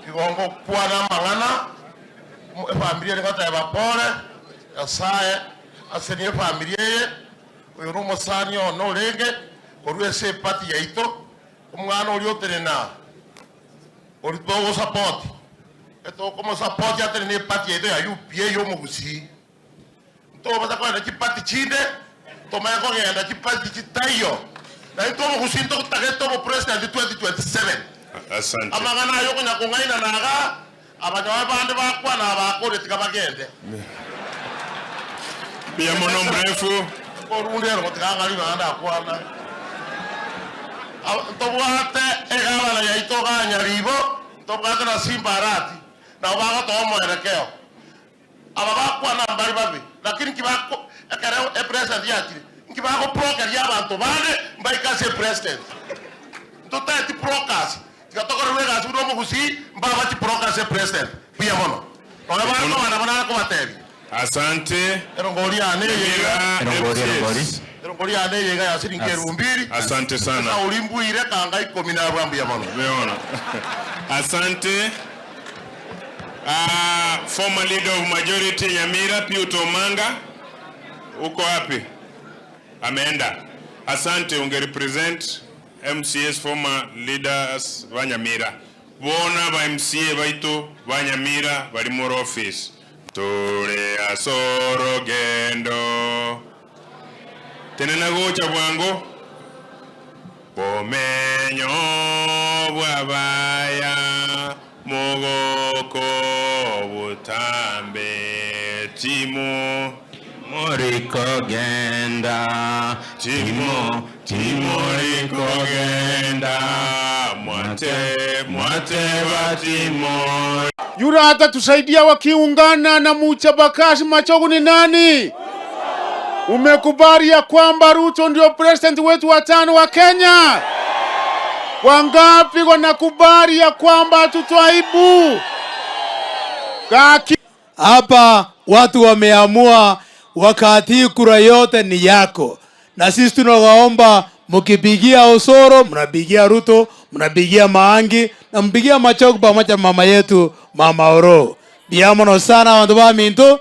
Igo ngokwana amang'ana, efamiri ere ngoteba pole, Nyasaye asenie efamiri eye, oyo nomosani one orenge korwa ase eparty yaito, omwana oria otenena oria togosapoti, etokomosapoti atenene eparty yaito ya UPA ya omogusii. Ntobasa kogenda chiparty chinde, tomanye kogenda chiparty chitaiyo, na intwe omogusii ntotagete obopresident 2027. Asante. Amang'ana aya okonya kong'ainana igaa, abanyoe bande bakwana abakoria tiga bagende. Mbuya mono mrefu. Korunda ero tiga ng'ari naende akwana. Ntobwate egavana yaito igaa Nyaribo, ntobwate na Simba Arati, nabo bagotoa omoerekeo. Aba bakwana mbari babe, lakini nki bako ekero epresident yachire, nki bagoprokeria abanto bande mbaike ase epresident. Ntotaeti brokers, tiga tokorerwe egasi buna omogusii, mbaba chibrokers ase epresident. Mbuya mono. Nonya bare koba nabo nare kobatebia. Asante. Erongori yane eye iga. Nyamira Erongori, erongori. MCAs. Erongori yane eye iga ya siringi As- erumbiri. Asante sana. Esauri mbuire kanga ikomi nabwa mbuya mono. Umeona? Asante. Former leader of majority Nyamira Piuto Omanga, uko wapi? Ameenda. Asante, unge represent MCAs former leaders ba Nyamira. Bona ba MCA baito ba Nyamira bari more office. Tore ase orogendo. Tenena gocha bwango. Bomenyo bw'abaya mogoko botambe timo. Timori kogenda, Timo, timori kogenda, mwate, mwateba timori. Yule atatusaidia wakiungana na Muchabakazi Machogu ni nani? Umekubali ya kwamba Ruto ndio president wetu wa tano wa Kenya? Wangapi wanakubali ya kwamba hatutaibu? Kaki Hapa watu wameamua wakati kura yote ni yako, na sisi tunawaomba mkipigia Osoro, mnapigia Ruto, mnapigia Maangi na mpigia Machogu pamoja mama yetu Mama Oro. Biamono sana bantu ba minto.